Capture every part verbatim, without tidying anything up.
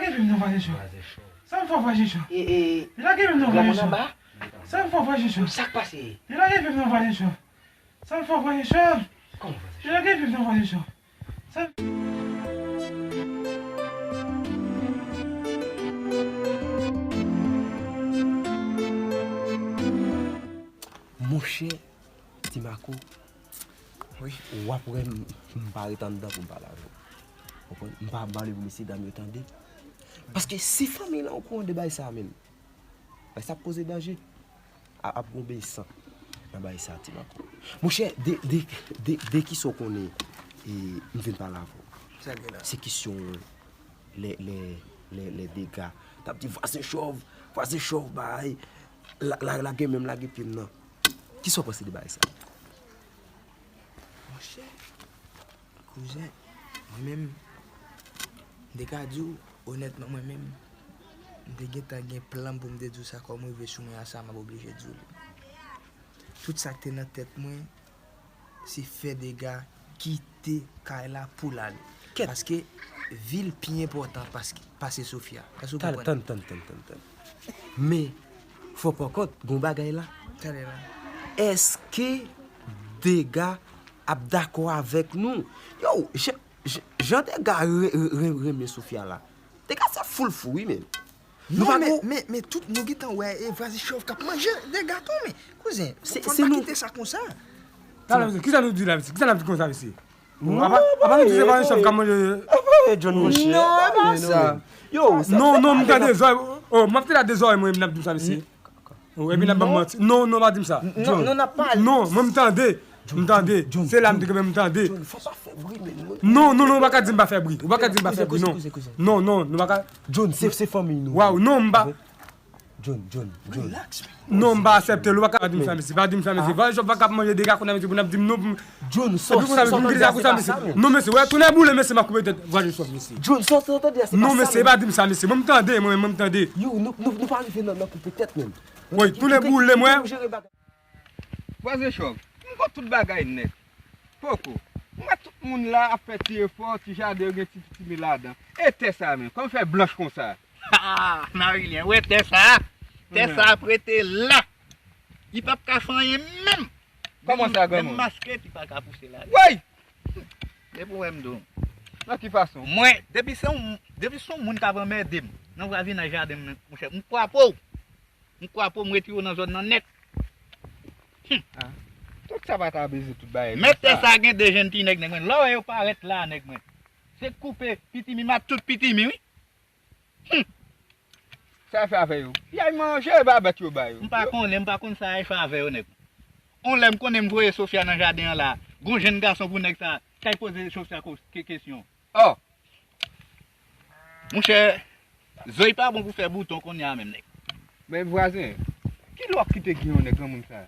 Lage vi m non, Vwazen Chòv. Sa m fè w, Vwazen Chòv? E, e, lage vi m non, Vwazen Chòv. Sa m fè w, Vwazen Chòv? Sa k pase? Lage vi m non, Vwazen Chòv. Sa m fè w, Vwazen Chòv? Kòman, Vwazen Chòv? Lage vi m non, Vwazen Chòv. Sa Monchè, Ti Mako, wi, w ap wè m, m pa ret anndan pou m pale avè w. Konprann? M pa pale pou mesye dam yo tande. Paske si fanmi lan okouran de bagay sa a menm, bagay sa ap poze danje. A, ap gon beny san nan bagay sa a, Ti Mako. Monchè, de, de, de, de kisa w konnen, e, m vin pale avè w? Sa gen la? Se kesyon lè, lè, lè, lè Dega t ap di Vwazen Chòv, Vwazen Chòv bay, la, la, lage men m, lage pye m nan. Kisa w panse de bagay sa? Monchè, kouzen, mwen menm, m te ka di w, onètman, mwen menm, m te gentan gen plan m pou m te di w sa, kòm rive sou mwen a sa, m ap oblije di w li. Tout sa k te nan tèt mwen, se fè Dega kite kay la pou l ale. Kèt. Paske vi l pi enpòtan paske, pase Sofia. Èske w konprann? Tann, tann, tann, tann, tann. Men, fò w pran kont, gon bagay la. Tande la. Èske Dega ap dakò avèk nou? Yo, jan, jan, jan Dega re, re, re, renmen Sofia la. Dega se foul fou, wi, men. Nou pa men, men, men tout nou gentan wè e Vwazen Chòv k ap manje de gato, men kouzen, fò n pa kite sa konsa. Talè, mesye, kisa nou di la, mesye? Kisa n ap di konsa, mesye? Apa, apa nou di se Vwazen Chòv k ap manje? Apa, John, monchè. Non, e pa sa. Yo, non, non, m tande zòrèy. Oh, m ap tande zòrèy mwen, m ap di sa, mesye. Oh, epi n ap ban m manti. Non, non, pa di m sa. Non, non, n ap pale. Non, mwen m tande. M tande. Se la m te kanpe, m tande. Non, non, non, ou pa ka di m pa fè bri. Ou pa ka di m pa fè bri, non. Non, non, nou pa ka. John, se, se fanmi nou. Waw, non, m pa. John, John, John. Non, m pa aksepte l. Ou pa ka di m sa, mesye. Pa di m sa, mesye. Vwazen Chòv pa ka ap manje de gato nan, mesye, pou n ap di m non. John, sò, sò, sò, mesye. Non, mesye, wè, tounen boule, mesye, m ap koupe tèt Vwazen Chòv, mesye. John, sò, sò, tande, se pa sa. Non, mesye, pa di m sa, mesye. Mwen, m tande, mwen, mwen, m tande. Yo, nou, nou, nou pa rive nan, nan koupe tèt, menm. Woy, tounen boule, mwen. Vwazen Chòv, m konn tout bagay nèt. Poko. M wè tout moun la ap fè ti efò, ti jaden yo gen ti pitimi ladan. E tè sa menm, kòman fè blanch konsa? Ha! Narilyen, wè tè sa? Tè sa ap rete la. Li p ap ka fè anyen menm. Kòman sa, granmoun? Menm masket, li pa ka pouse la. Woy! Depi w wè m di w. Nan ki fason? Mwen, depi se yon, depi se yon moun k ap anmède m nan vwazinaj jaden m nan, monchè, m kwape w. M kwape w, m retire w nan zòn nan nèt. Hum. Ah. Tout sa pa ta bezwen tout bagay. Men tè sa gen de jèn ti nèg, nèg mwen. Lè w wè yo parèt la, nèg mwen. Se koupe pitimi, m ap tout pitimi, wi. Hum. Sa y fè avè yo? Y al manje, e pa bèt yo ba yo. M pa konnen, m pa konn sa y fè avè yo, nèg. On lè m konnen m voye Sofia nan jaden an la. Gon jèn gason pou nèg sa, k al poze Sofia ko-, ke-, kesyon. Oh! Monchè, zo y pa bon pou fè bouton kounye a menm, nèg. Men vwazen, ki lòk ki te gen yon nèg granmoun sa?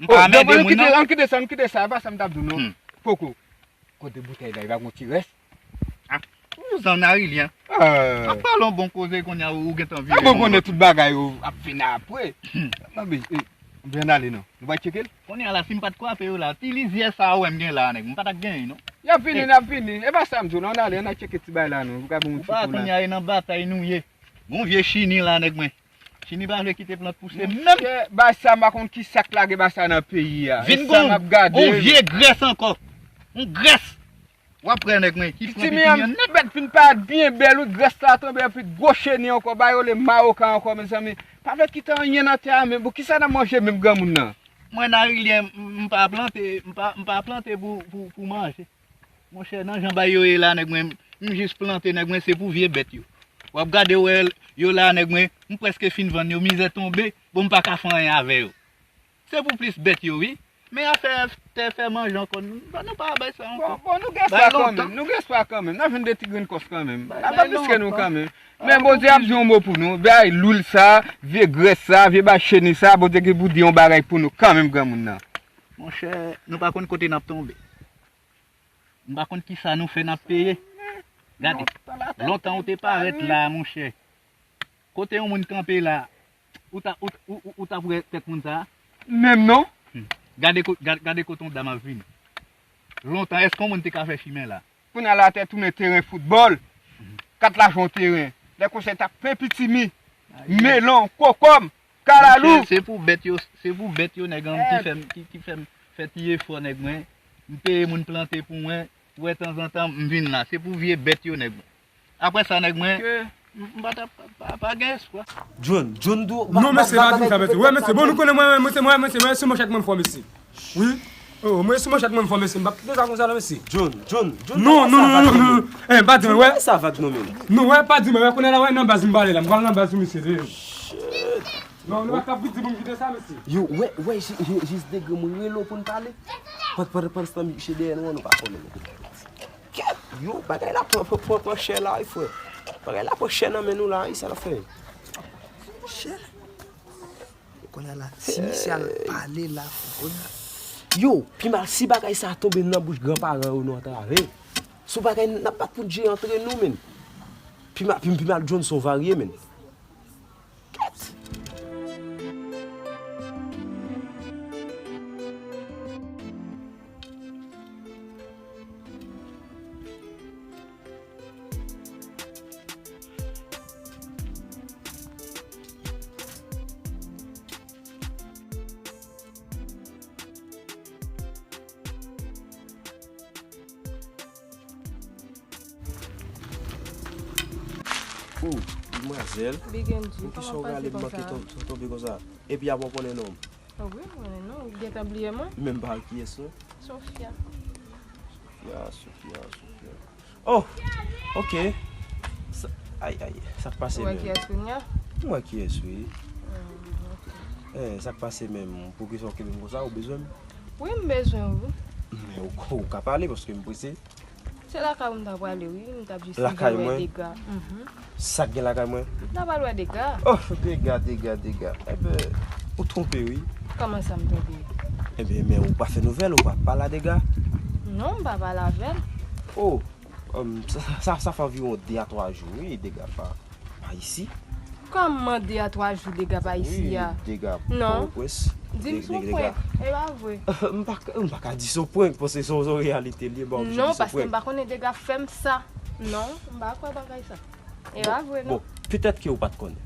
M pa anmède moun, non. Ann kite sa, ann kite sa, e pa sa m t ap di w, non. Hmm. Poko. Kote boutèy la, e pa gon ti rès? Ah, ou zann Arilyen. Ah. Ap pale yon bon koze kounye a, ou gentan vire. Ah, bon, konnen tout bagay yo ap vin apre. Hmm. Mwen, eh, M vin ale non. Nou pa tcheke l? Kounye a la, si m pa t kwape yo la, ti lizyè sa a ou wè m gen la, nèg, m pa t ap genyen, non. Y ap vini, n ap vini. E pa sa m di w, non, ann ale, ann al tcheke ti bagay la, non. Ou ka bon ti kou la. Ou pa kounye a, e nan batay nou ye. Gon vye chini la, nèg mwen. Chini pa vle kite plant pouse menm. Monchè, bagay sa, m pa konn ki sa k lage bagay sa nan peyi a. Vin gon, gon vye grès ankò. Yon grès. W ap prè nèg mwen, ki pran pitimi an nèt. Bèt vin parèt byen bèl, wi, grès la tonbe, epi gwo cheni ankò, ba yo le mawoka ankò, mezanmi. Pa vle kite anyen nan tè a menm. Poukisa n ap manje menm granmoun nan? Mwen, Narilyen, m, m pa plante, m pa, m pa plante pou, pou, pou manje. Monchè, nan jan bay yo ye la, nèg mwen, m jis plante, nèg mwen, se pou vye bèt yo. W ap gade wè yo la, nèg mwen, m prèske fin vann yo, mizè tonbe, bon, m pa ka fè anyen avè yo. Se pou plis bèt yo, wi. Men afè tè fè manje ankò, nou, nou pa bay sa ankò. Bon, bon, nou gen espwa kanmenm, nou gen espwa kanmenm. N ap jwenn de ti grenn kòs kanmenm. N ap anbiske nou kanmenm. Men Bondye ap di yon mo pou nou. Bay lwil sa, vye grès sa, vye bay cheni sa, Bondye gen pou di yon bagay pou nou kanmenm, granmoun nan. Monchè, nou pa konn kote n ap tonbe. M pa konn kisa nou fè n ap peye. Gade, lontan ou te parèt la, monchè. Kote yon moun kanpe la, ou ta, ou, ou, ou, ou t ap wè tèt moun sa a? Menm non. Hmm. Gade ko-, gade, gade kote yon dam ap vini. Lontan, èske yon moun te ka fè chimen la? Kounye a la, tè tounen teren foutbòl. Hmm. kat lajan yon teren. Lè konsa, l t ap fè pitimi, melon, kokonm, kalalou. Se, se pou bèt yo, se pou bèt yo, nèg an ki fè m, ki, ki fè m fè ti efò, nèg mwen. M peye moun plante pou mwen, wè tanzantan, m vin la. Se pou vye bèt yo, nèg mwen. Apre sa, nèg mwen, m, m pa t ap, pa, pa gen espwa. John, John, do, non, mesye, pa di sa, mesye. Wè, mesye, bon, nou konnen mwen, mwen, mesye, mwen, mesye, mwen, se manchèt mwen fò, mesye. Wi. Oh, mwen, se manchèt mwen fò, mesye. M p ap kite sa konsa, non, mesye. John, John, John, non, non, non, non, non. Eh, pa di mwen, wè. Sa vag, non, men. Non, wè, pa di mwen, wè, konnen la, wè, nan baz m pale la. M pral nan baz ou, mesye. Shit. Non, nou pa ka vin di pou m kite sa, mesye. Yo, wè, wè, ji-, ji-, jis degre mwen rele w pou n pale. Pandan, pandan, pandan se tan misye dèyè nou an, nou pa konnen nou kote l soti. Kèt! Yo, bagay la pran, pran, pran, pran chè la, wi, frè. Bagay la pran chè nan men nou la, wi, sa n ap fè. Chè? Kounye a la, si misye al pale la, kounye a. Yo, pi mal, si bagay sa tonbe nan bouch granparan yo, nou antrave. Si w bagay, n ap bat pou Dye antre nou, menm. Pi mal, pi, pi mal, Johnson varye, menm. Kèt! O, demwazèl, poukisa w rale m manke ton-, ton-, tonbe konsa? Epi apre w konnen non m? O wi, m konnen non w. Ou gentan bliye mwen? Men m pa wè kiyès non. Sofia. Sofia, Sofia, Sofia. Oh! Ok. Sa, ay, ay, sa k pase menm? Ou wè kiyès kounye a? M wè kiyès, wi. Hmm, ok. Eh, sa k pase menm? Poukisa w kenbe m konsa? Ou bezwen m? Wi, m bezwen w, wi. Men ou, ou ka pale paske m prese. Se lakay ou m ta prale, wi. M t ap jis rive wè Dega. Mhm. Sa k gen lakay mwen? M ta pral wè Dega. Oh, Dega, Dega, Dega. Enben, ou twonpe, wi. Kòman sa m twonpe? Enben, men ou pa fè nouvèl, ou pa pale a Dega? Non, m pa pale avè l. Oh, um, sa, sa, sa fè anviwon de a twa jou, wi, Dega pa, pa isi. Kòman de a twa jou Dega pa isi a? Wi, Dega pa Pòtoprens. Non. Di m se yon prank. E pa vre. M pa ka, m pa ka di se yon prank, paske se yon, se yon reyalite l ye, m pa oblije di se yon prank. Non, paske m pa konnen Dega fè m sa. Non, m pa kwè bagay sa. E pa vre, non. Bon, petèt ke ou pa t konnen.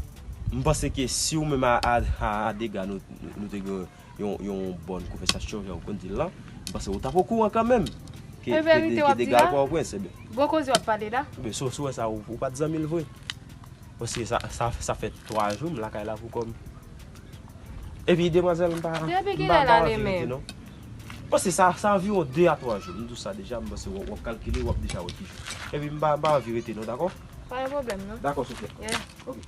M panse ke si ou menm a, a, a, a Dega nou, nou, nou te gen yon, yon bòn konvèsasyon, jan ou konn di l lan, m panse ou t ap okouran kanmenm ke, ke, ke Dega al Pòtoprens, enben. Gwo koze w ap pale la? Enben, si w, si w wè sa, ou, ou pa t zanmi l vre. Paske sa, sa, sa fè twa jou m lakay la pou kò m. Epi demwazèl, m pa, m pa, m pa anvi rete non. Paske sa, sa anviwon de a twa jou. M di w sa deja, m panse w, w ap kalkile, w ap deja wè ki jou. Epi m pa, m pa anvi rete non, dakò? Pa gen pwoblèm non. Dakò, Sofia. Yeah. Ok.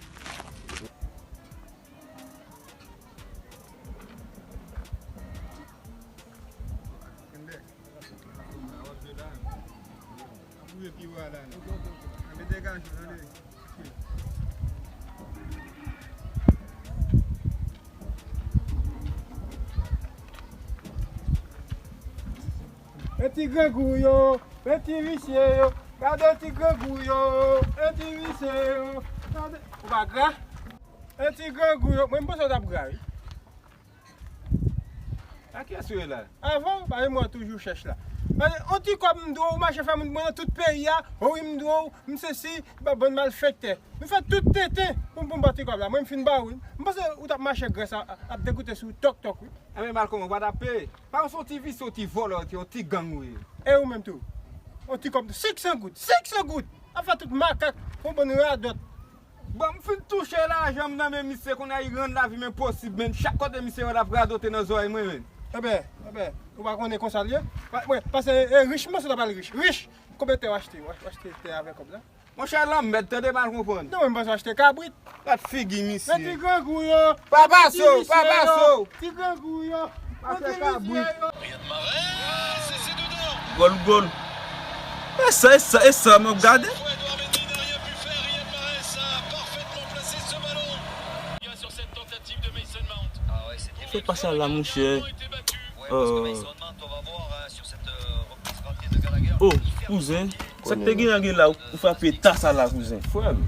Men ti grangou yo, men ti visye yo, gade ti grangou yo, men ti visye yo, gade. Ou pa gra? Men ti grangou yo, mwen m panse w t ap gra, wi. A kiyès ou ye la? Avan, pa gen mwen toujou chèch la. Paske yon ti kòb m dwe w, ou mache fè moun pran nan tout peyi a, o wi m dwe w, m sesi, ba bann malfektè. Nou fè tout tenten pou, pou m ba ti kòb la. Mwen m fin ba ou. M panse ou t ap mache grès a, ap degoute sou tòk tòk wi. Enben Malcom, ou pa t ap peye. Pa yon ti visye, yon ti vòlò, yon ti gang ou ye. E ou menm tou? Yon ti kòb senk san goud, senk san goud! Ap fè tout makak, yon bann radòt. Bon, m fin touche lajan m nan men misye, kounye a li rann lavi m enposib, men chak kote misye wè l ap radote nan zòrèy mwen, men. Enben, enben, ou pa konnen konsa l ye? Pa, mwen, paske, e, rich, m panse w ta pral rich. Rich! Konbyen tè w achte? W achte tè avèk kòb la? Monchè, lanmèd, tande mal konprann. Non, mwen panse w achte kabrit. Gad figi misye. Men ti grangou yo. Pa pase w, pa pase w. Ti grangou yo. Pase kabrit. Riyad Mahrez, et c'est dedans. Gòl, gòl. E sa, e sa, e sa, m ap gade. Fouad Ouarmeni n'a rien pu faire. Riyad Mahrez a parfaitement placé ce ballon. Sur cette tentative de Mason Mount. Se pa sa la, monchè. Euh, oh, kouzen, sa k te gen an gen la, ou frape ta sa la, kouzen. Frè m,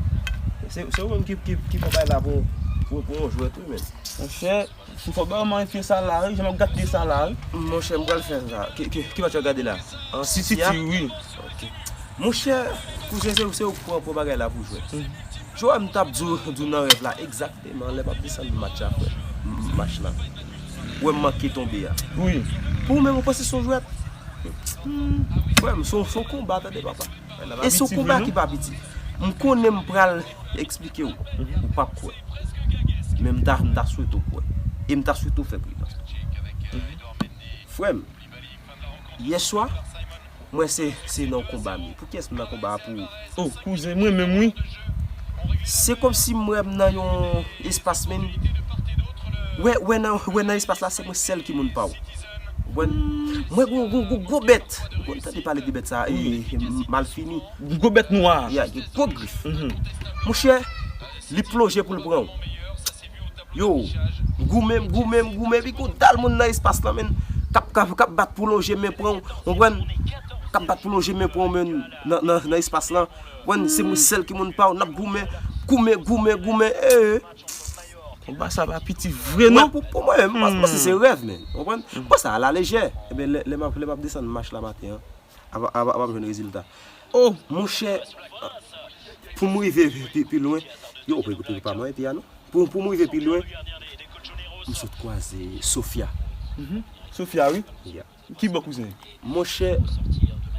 se, se ou menm ki, ki, ki pran bay la pou, pou, pou yon jwèt wi, men. Monchè, m fò ba w manyen pye sa la wi, jan m ap gade pye sa la wi. Monchè, m pral fè sa. Ki, ki, ki match w ap gade la? An City a? City, wi. Ok. Monchè, kouzen, se, se ou k pran, pran bagay la pou jwèt. Jwè m t ap di w, di w nan rèv la, egzakteman, lè m ap desann match la, frè. M- Match la. Wè m manke tonbe a. Wi. Pou ou menm, ou panse se yon jwèt? Hmm, frè m, se yon, se yon konba, tande, papa. E se yon konba ki pa piti. M konnen m pral eksplike w. Ou p ap kwè. Men m ta, m ta swete w kwè. E m ta swete w fè pridans. Frè m, yè swa, mwen se, se nan konba m ye. Pou kiyès m nan konba a pou ou? Oh, kouzen, mwen menm wi. Se kòmsi m wè m nan yon espas, men wè, wè nan, wè nan espas la, se mwen sèl ki moun pa w. Ou konprann? Mwen gwo, gwo, gwo, gwo bèt. Ou konn tande pale de bèt sa, e, e, malfini. Gwo bèt nwa. Ya, gen gwo grif. Monchè, li plonje pou l pran w. Yo, m goumen, m goumen, m goumen, epi gon dal moun nan espas lan, menn, k ap, k ap, k ap bat pou lonje men pran w, konprann? K ap bat pou lonje men pran w, menn, nan, nan, nan espas lan. Konprann? Se mwen sèl ki moun pa w, n ap goumen, goumen, goumen, goumen, ee. Konba sa pa piti vre, non? Pou, pou mwen menm, m panse se rèv, menn. Konprann? M pran sa alalejè. Ebyen, lè, lè m ap, lè m ap desann match la maten an, ap, ap, ap jwenn rezilta. Oh, monchè, pou m rive pi, pi lwen, yo, pe, pe, pa mwen, pi a non. Pou, pou m rive pi lwen, m sot kwaze Sofia. Sofia, wi. Yeah. Ki bò, kouzen? Monchè,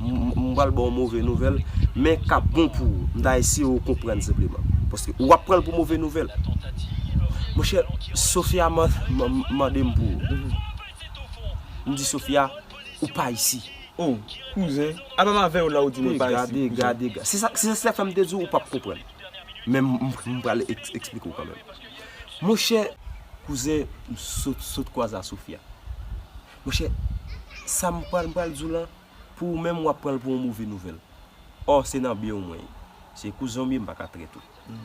m- m- m pral ba w move nouvèl, men k ap bon pou ou. M ta eseye w konprann senpleman. Paske w ap pran l pou move nouvèl. Monchè, Sofia man- man- mande m pou ou. M di Sofia, ou pa isi. Oh, kouzen. Apa m avè w la ou di mwen pa isi, kouzen. Gade, gade, gade. Se sa, se sa fè m te di w ou p ap konprann. Men m- m- m pral eks- eksplike w kanmenm. Monchè, kouzen, m sot, sot kwaze a Sofia. Monchè, sa m pral, m pral di w lan, pou ou menm, w ap pran l pou yon move nouvèl. Ò, se nan byen w mwen ye. Se kouzen w m ye, m pa ka trèt ou.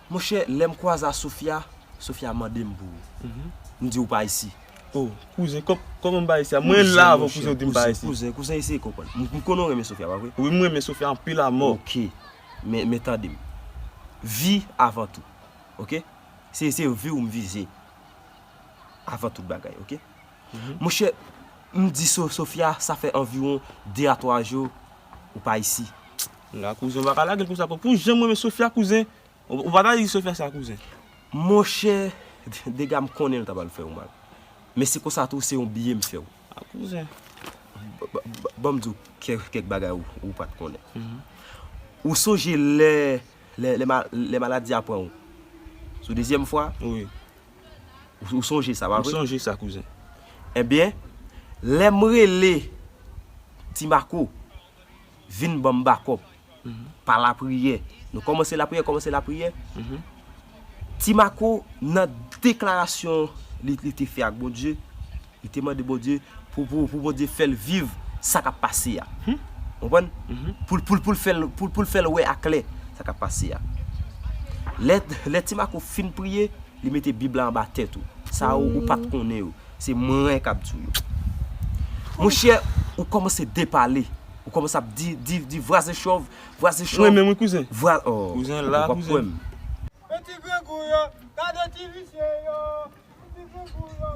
Monchè, lè m kwaze a Sofia, Sofia mande m pou ou. M di ou pa isi. Oh, kouzen, kò- kòman m pa isi a? Mwen la avè w, kouzen, ou di m pa isi. Kouzen, kouzen, eseye konprann. M m konnen w renmen Sofia, pa vre? Wi, m renmen Sofia anpil amò. Ok. Men, men tande m. Vi avan tou. Ok? Se, se vi w m vize. Avan tout bagay, ok? Monchè, m di So- Sofia, sa fè anviwon de a twa jou ou pa isi. La, kouzen, ou pa ka lage l konsa, pou, pou jan m renmen Sofia, kouzen. Ou, ou pa ta di Sofia sa, kouzen. Monchè, dega m konnen l ta pral fè w mal. Men se konsa tou, se yon biyè m fè w. A, kouzen. Ba- ba- ba- Ban m di w kè- kèk bagay ou, ou pa t konnen. Ou sonje lè, lè, lè, ma- lè maladi a pran w? Sou dezyèm fwa? Wi. Ou, ou sonje sa, pa vre? M sonje sa, kouzen. Ebyen, lè m rele Ti Mako, vin ban m bakòp. Pa lapriyè. Nou kòmanse lapriyè, kòmanse lapriyè. Ti Mako, nan deklarasyon li, li te fè ak Bondye, li te mande Bondye pou, pou, pou Bondye fè l viv sa k ap pase a. Konprann? Pou, pou, pou l fè l, pou, pou l fè l wè aklè sa k ap pase a. Lè, lè Ti Mako fin priye, li mete Bib la anba tèt ou. Sa ou, ou pa t konnen yo. Se mwen k ap di w yo. Monchè, ou kòmanse depale. Ou kòmanse ap di, di, di vwazen chòv, vwazen chòv. Mwen menm, wi, kouzen. Vwa- oh, kouzen la, ou p ap kouzen. Kwè m. Men ti grangou yo, gade ti visye yo. Men ti grangou yo,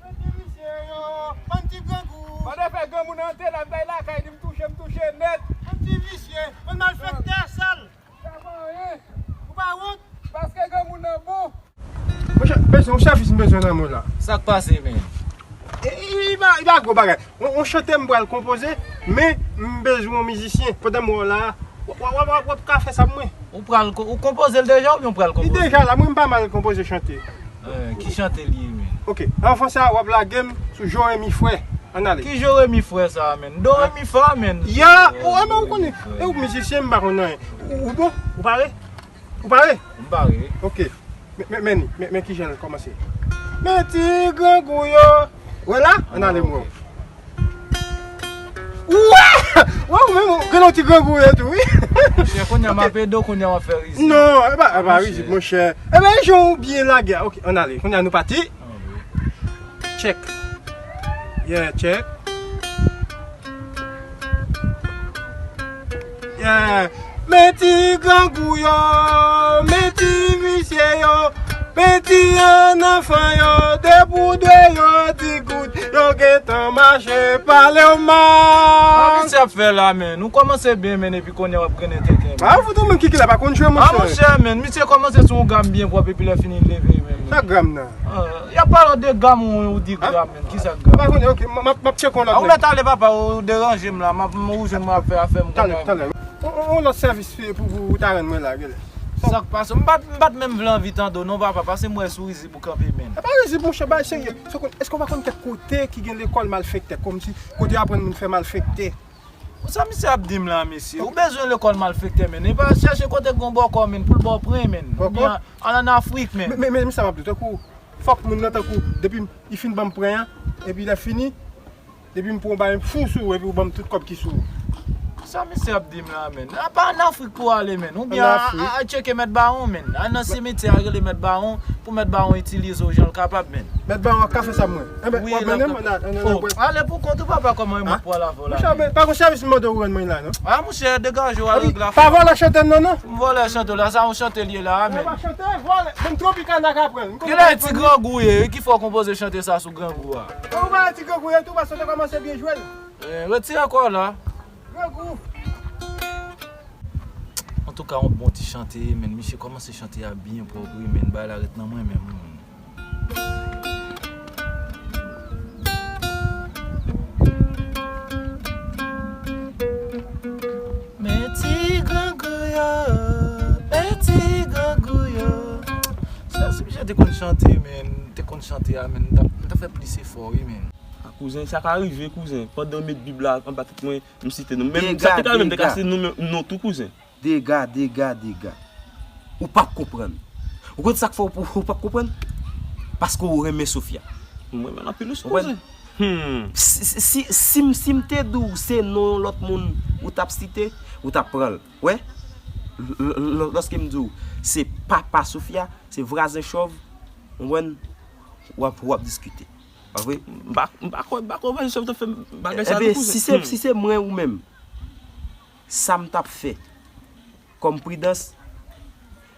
men ti visye yo. Bann ti grangou. Pandan fè granmoun antre la, m bay lakay li, m touche, m touche nèt. Bann ti visye, bann malfektè sal. Ou pa wont? Paske granmoun nan bon. Monchè, bezwen yon sèvis, m bezwen nan men w la. Sa k pase, men? E, e, e pa, e pa gwo bagay. On, on chante m pral konpoze, men m bezwen yon mizisyen. Pandan m wè w la, w, w, w, w, w ap ka fè sa pou mwen? Ou pral ko- ou konpoze l deja oubyen w pral konpoze? Li deja la, mwen m pa mal konpoze chante. Eh, ki chante li ye, men? Ok, anvan sa, w ap lage m sou Joremi Frè. Ann ale. Ki Joremi Frè sa a, men? Doremi Fa, men. Ya, oh, men ou konnen. E ou mizisyen, m pa konn anyen. Ou, ou bon? Ou pare? Ou pare? M pare. Ok. Men, men, men, men, men kijan l kòmanse. Men ti grangou yo. Wè la? Ann ale, mwen. Wè! Wè, ou menm, ou gen yon ti grangou yo tou, wi. Monchè, kounye a m ap ede w, kounye a w ap fè rizib. Non, e pa, e pa rizib, monchè. E ben, jan ou byen lage a. Ok, ann ale. Kounye a nou pati. Check. Yeah, check. Yeah. Men ti grangou yo, men ti visye yo, men ti annanfan yo, de pou de yo di gout, yo Yo gentan mache pale w mal. Sa misye ap fè la, men? Nou kòmanse byen, men, epi kounye a w ap grennen tenten, men. Ba, fout ou menm ki kilè pa konn jwe, monchè. Ah, monchè, men, misye kòmanse sou yon gam byen pwòp, epi lè fini l leve, men. Sa gam nan? Ah, y ap pale de gam ou, ou di gram, men. Ki sa gam? Pa konn, ok, m, m, m ap tcheke yon lòt nèg. Ah, ou mèt ale, papa, ou deranje m la. M ap, m, ou jwenn mwen ap fè afè m. Talè, talè. On, on, on lòt sèvis pou, pou, pou ta rann mwen la, genlè. Sa k pase? M pa t, m pa t menm vle anvi tande w non, papa, paske m wè sou rizib ou kanpe, men. E pa rizib, monchè, bay serye. Èske w pa konn kèk kote ki gen lekòl malfektè, kòmsi kote yo aprann moun fè malfektè? Sa misye ap di m la, mesye? Ou bezwen lekòl malfektè, men. E pa chèche kote k gon bòkò, men, pou l ba w pran, men. Bòkò? Oubyen al ann Afrik, men. Men, men, men, men sa m ap di w, tankou, fòk moun nan, tankou, depi li fin ban m pran an, epi lè fini, depi m pran w, bay m fou sou ou, epi ou ban m tout kòb ki sou ou. Sa misye ap di m la, men? A pa ann Afrik pou w ale, men. Oubyen a, a, a tcheke Mèt Bawon, men. Al nan simityè a rele Mèt Bawon, pou Mèt Bawon itilize w jan l kapab, men. Mèt Bawon ap ka fè sa pou mwen. Enben, w ap mennen m nan, nan, nan, nan. Ale pou kont ou, papa, kòman e mwen pou al avè w la? Monchè, men, pa gon sèvis m mande w rann mwen la, non. A, monchè, degaje w, al regle afè w. Pa vòlè chante m non, non. M vòlè chante w la, sa yon chante l ye la, men. Pa chante, vòlè. Menm Tropicana ka pran l. Kilè ti grangou ye, ki fè w konpoze chante sa sou grangou a? Ou pa ti grangou ye tou, paske w te kòmanse byen jwe l. Eh, retire kò w la. Grangou. Antouka, yon bon ti chante, men misye kòmanse chante a byen pwòp, wi, men bagay la ret nan mwen menm, wi, men. Men ti grangou yo, men ti grangou yo. Sa, si misye te konn chante, men, te konn chante a, men, m t ap, m t ap fè plis efò, wi, men. A, kouzen, sa ka rive, kouzen. Pandan m met Bib la anba tèt mwen, m site non. Men sa te ka rive m te ka site non, non tou, kouzen. Dega, dega, dega. Ou p ap konprann. Ou konn sa k fè ou, ou p ap konprann? Paske ou renmen Sofia. Mwen renmen l anpil wi, kouzen. Hmm. Si, si, si, si m, si m te di w se non yon lòt moun ou t ap site, ou t ap pran l. Wè? L-, l-, l-, lòske m di w se papa Sofia, se vwazen chòv, ou konprann? W ap, w ap diskite. Pa vre? M pa, m pa kwè, m pa kwè vwazen chòv t ap fè bagay sa tou, kouzen. Enben, si se, hmm, si se mwen ou menm, sa m t ap fè kòm pridans,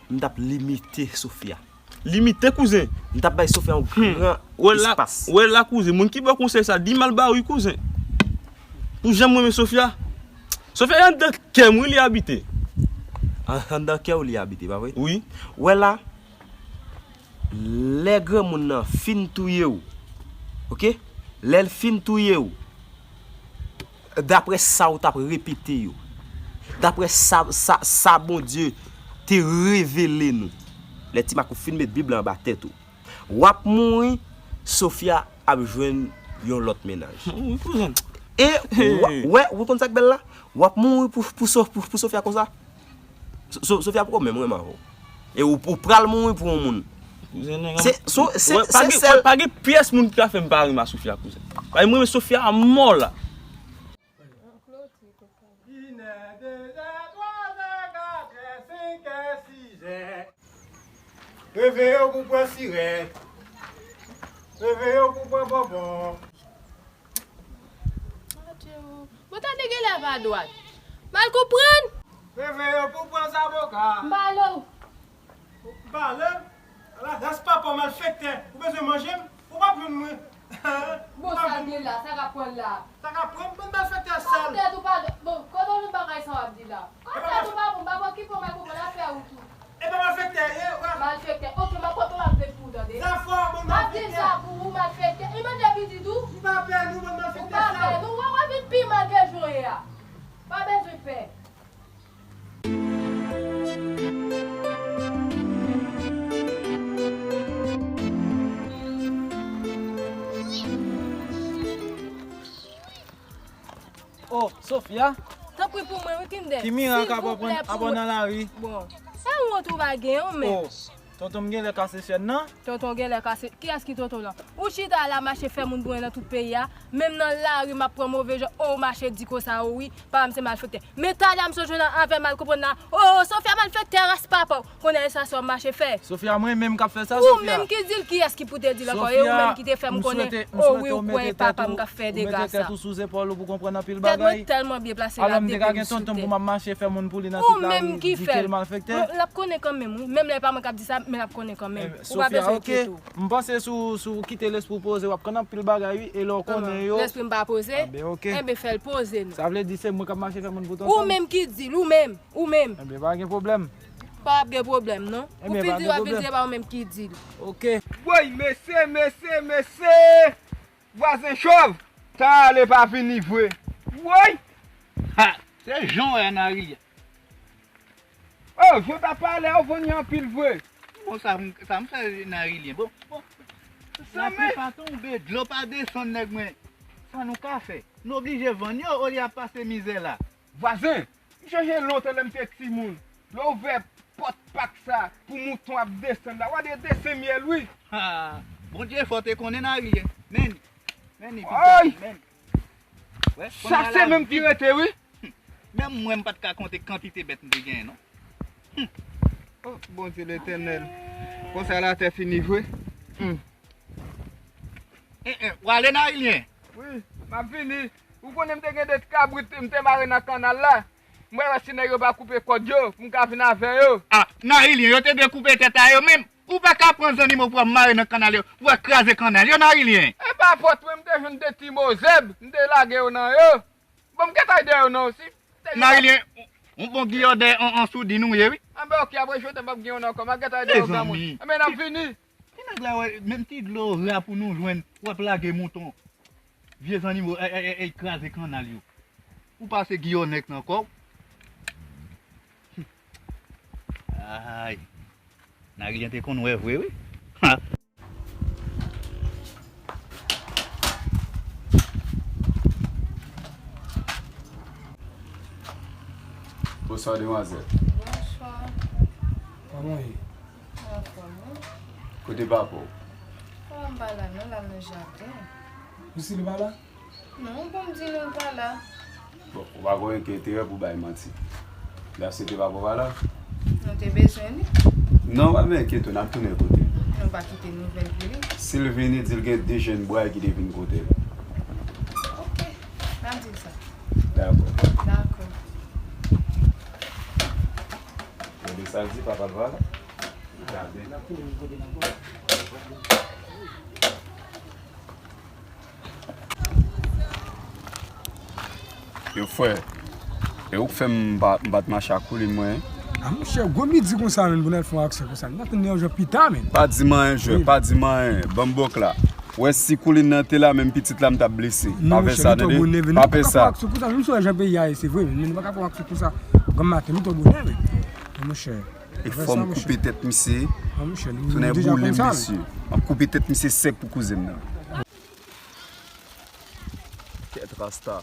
m t ap limite Sofia. Limite, kouzen? M t ap bay Sofia yon gran espas. Wè la, kouzen, moun ki ba w konsèy sa, di m al ba w wi, kouzen. Pou jan m renmen Sofia. Sofia anndan kè m wi li abite. An-, anndan kè w li abite, pa vre? Wi. Wè la, lè granmoun nan fin touye w, oke? Lè l fin touye w, daprè sa w t ap repete yo, daprè sa, sa, sa Bondye te revele nou, lè Ti Makou fin met Bib la anba tèt ou, w ap mouri, Sofia ap jwenn yon lòt mennaj. Wi, kouzen. E w-, wè, ou konn sa k bèl la? W ap mouri pou, pou, So-, pou, pou Sofia konsa? So-, So-, Sofia poko menm renmen avè w. E ou, ou pral mouri pou yon moun. Kouzen, nèg, se, so, se, wè, se pa gen, sèl, wè, pa gen pyès moun ki ka fè m pa renmen a Sofia, kouzen. Paske mwen renmen Sofia a mò la. Inè, dezè, twazè, katrè, senkè, sizè. Reveye w pou pran sirè. Reveye w pou pran bonbon. Adje o. Mwen tande gen lè pa dwat. Mal konprann. Reveye w pou pran zaboka. M pale w. M pale w. Ala, ras papa w malfektè. Ou bezwen manje m? Ou p ap jwenn mwen. Bon, sa l ye la, sa k ap pran l la? Sa k ap pran m? Bann malfektè sal. Sa tèt ou pa, bon, kote w jwenn bagay sa w ap di la? Kote tèt ou pa bon, m pa okipe w, m al konprann afè ou tou. E pa malfektè ye, wè. Malfektè. Oke, m ap pote yon lòt plent pou ou, tande. Zafè w, bann malfektè. M ap di sa pou ou, malfektè. E manje pitit ou? M pa pè nou, bann malfektè sal. Ou pa pè nou, wè, wè vin pi mal ke jan w ye a. Pa bezwen pè. Oh, Sofia. Tanpri pou mwen, wi, Kinder. Ki mirak ap aprann, silvouplè, ap aprann nan lari? Bon. E wont ou pa gen, men. Oh, tonton m genlè kase chèn nan? Tonton genlè kase. Kiyès ki tonton w lan? Ou chita la mache fè moun boure nan tout peyi a. Menm nan lari m ap pran move jan. Oh, ou mache di konsa, oh wi. Papa m se malfektè. Men talè a m sonje w nan afè mal konprann la. Oh, Sofia malfektè, ras papa w. Kounye a e sa sa w ap mache fè. Sofia, mwen menm k ap fè sa, Sofia? Ou menm ki di l, kiyès ki pou te di l ankò? E ou menm ki te fè m konnen, oh wi, ou kwè papa m k ap fè dega sa. Ou mete tèt ou sou zepòl ou pou konprann anpil bagay. Tèt mwen tèlman byen plase, l ap depi m sou tè. Alò, m te ka gen tonton m pou m ap mache fè moun pou li nan tout lari, di ke l malfektè. Ou menm ki fè l. L ap konnen kanmenm, wi. Menm lè e pa mwen k ap di sa, Men ap konnen kanmenm. Ou pa bezwen enkyete w. M panse si w, si w kite lespri w poze, w ap konn anpil bagay, wi. E lè w konnen yo. Lespri m pa poze? Enben, oke. Enben, fè l poze, non. Sa vle di se mwen k ap mache fè moun pou tonton m? Ou menm ki di l, ou menm, ou menm. Enben, pa gen pwoblèm. Pa ap gen pwoblèm, non. Ou fin di, w ap vin di se pa ou menm ki di l. Oke. Woy, mesye, mesye, mesye! Vwazen chòv! Sa ale pa vini vre. Woy! Ha! Se jan w wè Narilyen. Oh, jan w t ap pale a, ou vann li anpil vre. Bon, sa m, sa m fè Narilyen. Bon, bon. Lapli pa tonbe, dlo pa desann, nèg mwen. Sa nou ka fè? Nou oblije vann yo olye ap pase mizè la. Vwazen, m chonje lontan lè m te timoun. Lè w ouvè pòt pak sa pou mouton ap desann la, w a de desann myèl, wi. Ha! Bondye fò te konnen Narilyen. Men, men, men. Chase menm ki rete, wi. Menm mwen, m pa t ka konte kantite bèt m te genyen, non. Oh, Bondye Letènèl. Konsa latè fini vre. Hmm. Eh, eh, w ale Narilyen? Wi, m ap vini. Ou konnen m te gen de ti kabrit m te mare nan kannal la. M wè si nèg yo pa koupe kòd yo, pou m ka vin avè yo. Ah, Narilyen, yo te dwe koupe tèt a yo menm. Ou pa ka pran zannimo pou w ap mare nan kannal yo, pou w al kraze kannal yo, Narilyen. E pa fòt mwen, m te jwenn de ti mo zèb, m te lage yo nan yo. Bon, m gentan dèyè w non, si. Narilyen, yon bon giyòdè an, an soudin ou ye, wi. Anben, oke, apre jodi a, m p ap gen yon ankò. M ap gentan dèyè w, granmoun. Mezanmi. Anben, n ap vini. Ti nèg la, wè, menm ti dlo ra pou nou jwenn, w ap lage mouton. Vye zannimo, ey, ey, ey, ey, kraze kannal yo. Ou pase giyòdè nan kò w. Ay. Narilyen te konn wè vre, wi. Ha. Bonswa, demwazèl. Bonswa. Kòman w ye? Anfòm, wi. Kote papa w? Papa m pa la, non, l al nan jaden. Misye li pa la? Non, bon, m di nou l pa la. Bon, ou pa gen okenn enterè pou bay manti. Daso te pa pou pa la. Nou te bezwen li. Non, pa men enkyete w, n ap tounen kote l. Nou pa kite nouvèl pou li. Si l vini, di l gen de jèn bway ki te vin kote l. Oke, n ap di l sa. Dakò. Dakò. Gade sa l di, papa l pa la. Gade. N ap tounen kote n ap. Yo, frè, e ou k fè m pa, m pa t mache ak koulin mwen, en? A, monchè, gwo midi konsa, menm, pou n al fè yon aksyon konsa. N ap tann yon jan pita, menm. Pa di m anyen, jwè, pa di m anyen. Ban m bòk la. Wè, si koulin nan te la, menm pitit la, m t ap blese. Pa fè sa, tande. Pa fè sa. Menm si w wè jan peyi a ye, se vre, men nou pa ka fè yon aksyon konsa. Granm maten, nou twò bonè, menm. Monchè. E fò m koupe tèt misye. Tounen boule m, mesye. M ap koupe tèt misye sèk pou kouzen m nan. Kèt rasta.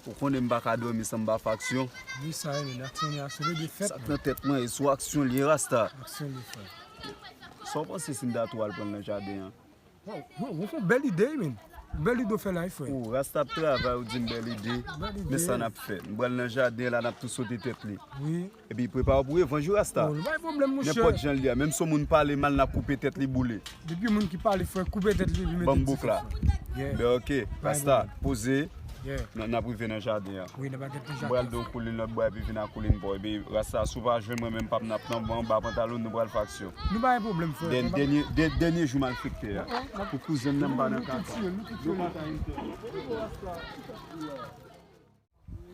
Ou konnen m pa ka dòmi san m pa fè aksyon. Wi, sa ye, men aksyon li a sou de fèt. Sa k nan tèt mwen, e sou aksyon li ye, rasta. Aksyon li fè. Sa w panse si m ta tou al pran l nan jaden an? Waw, waw, waw, fè yon bèl ide, wi, men. Bèl ide w fè la, wi, frè. Ou, rasta ap travay, ou di m bèl ide. Bèl ide. Men sa n ap fè. M pral nan jaden la, n ap tou sote tèt li. Wi. Epi prepare w pou revanj, wi, rasta. Oh, nou pa gen pwoblèm, monchè. Nenpòt jan l ye a, menm si yon moun pale mal, n ap koupe tèt li, boule. Depi yon moun ki pale, frè, koupe tèt li, epi mete dife, frè. Ban m bòk la. Yeah. Ben, oke, rasta, poze. Yeah. N, n ap rive nan jaden an. Wi, nan bagèt li. M pral do koulin lòt bò epi vin ak koulin pa w. Epi rasta, si w pa jwenn mwen menm, p ap nan, nan, anba pantalon, nou pral fè aksyon. Nou pa gen pwoblèm, frè. Dèn-, dènye, dè-, dènye jou malfektè a. Pou kouzen m nan, m pa nan kaka.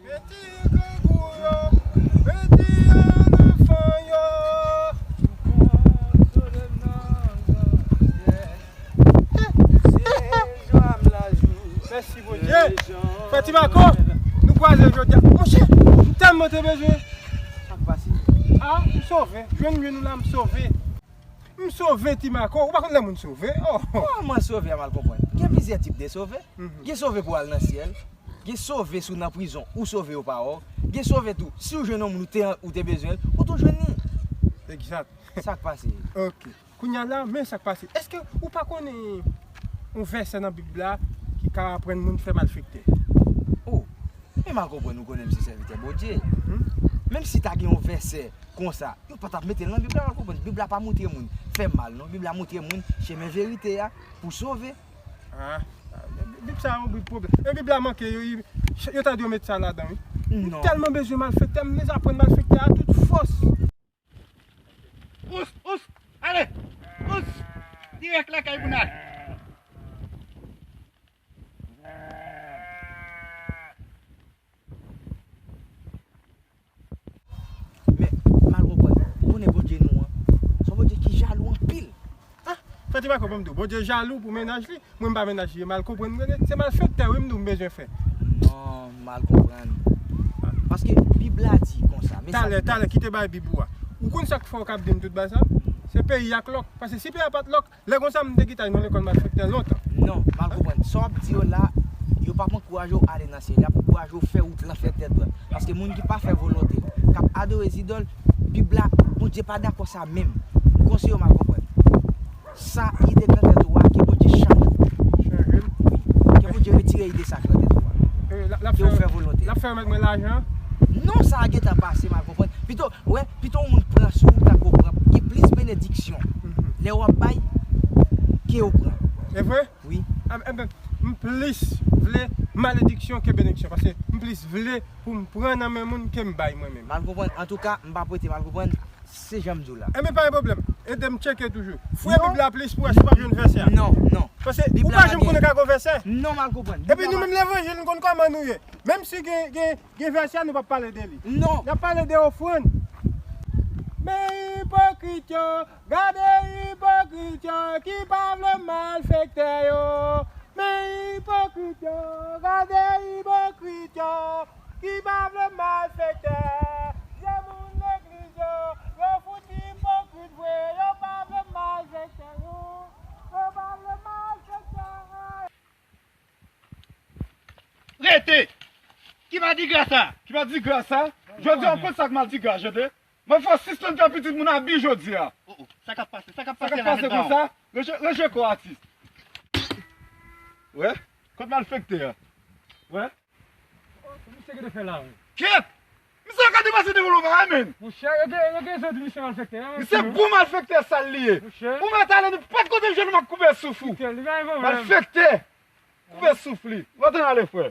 Peti grangou yo, peti enfan yo. Mèsi, Bondye. Frè Ti Mako, nou kwaze jodi a. Monchè, m tèlman te bezwen. Sa k pase? A, m sove. Jwenn, jwenn nou la, m sove. M sove, Ti Mako. Ou pa konn lè moun sove? Oh. Kòman sove a, mal konprann? Gen plizyè tip de sove. Mhm. Gen sove pou al nan syèl. Gen sove si w nan prizon, ou sove yo pa wè w. Gen sove tou, si w jwenn yon moun ou te, ou te bezwen l, ou tou jwenn li. Egzat. Sa k pase? Ok. Kounye a la, men sa k pase. Èske ou pa konnen yon vèsè nan Bib la ki ka aprann moun fè malfektè? Oh, men mal konprann ou konnen m se sèvitè Bondye. Mhm. Menm si ta gen yon vèsè konsa, yo pa t ap mete l nan Bib la, mal konprann. Bib la pa montre moun fè mal, non. Bib la montre moun chemen verite a pou sove. Ah, Bib sa yon Bib pwoblèm. E Bib la manke, yo, yo, yo ta dwe met sa ladan, wi. Non. M tèlman bezwen malfektè, m dezaprann malfektè a tout fòs. Ous, ous, Dirèk lakay pou n al. Men, m al konprann. Ou konnen Bondye nou an, se yon Bondye ki jalou anpil. Ah, fè ti bak pou m di w, Bondye jalou pou mennaj li. Mwen, m pa mennaj li, mal konprann mwen ye. Se malfektè, wi, m di w, m bezwen fè. Non, mal konprann. Paske Bib la di konsa, men sa Talè, Bib la talè, di. Kite bay Bib ou a. Ou konn sa k fè w k ap di m tout bagay sa? Se peyi a k lòk. Paske si peyi a pa t lòk, lè konsa m te kite al nan lekòl malfektè lontan. Non, mal konprann. Sa w ap di yo la, yo p ap ankouraje w ale nan syèl. Y ap ankouraje w fè wout lan, fè tèt dwat. Paske moun ki pa fè volonte l, k ap adore zidòl, Bib la, Bondye pa dakò sa menm. M konseye w mal konprann. Sa ide k nan tèt ou a, ke Bondye chanje w. Chanje m? Wi. Ke Bondye retire ide sa k nan tèt ou a. Eh, l ap, l ap Ke w fè, fè volonte l ap fè remèt mwen lajan? Non, sa a gentan pase, mal konprann. Pito, wè, pito yon moun pran sou ou, tankou pran, gen plis benediksyon lè w ap bay ke w pran. E vre? Wi. Em, em, em, m plis vle malediksyon ke benediksyon, paske m plis vle pou m pran nan men moun ke m bay mwen menm. Mal konprann. Antouka, m pa prete mal konprann, se jan m di w la. Enben, pa gen pwoblèm. Ede m tcheke toujou. Fouye Bib la plis pou wè si w pa jwenn vèsè a. Non, non. Paske ou pa janm konnen ka gon vèsè. Non, mal konprann. Epi nou menm levanjil, nou konn kòman nou ye. Menm si gen, gen, gen vèsè a, nou p ap pale de li. Non. N ap pale de ofrann. Men ipokrit yo, gade ipokrit yo ki pa vle malfektè yo. Men ipokrit yo, gade ipokrit yo ki pa vle malfektè. Vye moun legliz yo, yo fout ipokrit vre, yo pa vle malfektè yo. Yo pa vle malfektè. Rete! Ki madigra sa? Ki madigra sa? Jodi a, w konn sa k madigra, jete? Mwen fò sispann fè pitit moun abi jodi a. Oh, oh. Sa k ap pase? Sa k ap pase la, mèt Baron? Sa k ap pase konsa? Reje, reje kò atis. Wè? Kot malfektè a? Wè? Oh, misye ki te fè la, wi. Kyèt! Misye ka depase devan loma a, menm. Monchè, yo gen, yo gen rezon di misye malfektè a, wi. Misye gwo malfektè sal li ye. Monchè. Ou mèt ale nenpòt kote m jwenn ou m ap koupe souf ou. Kite l, li pa gen pwoblèm. Malfektè! Koupe souf li. Ou antann ale, frè.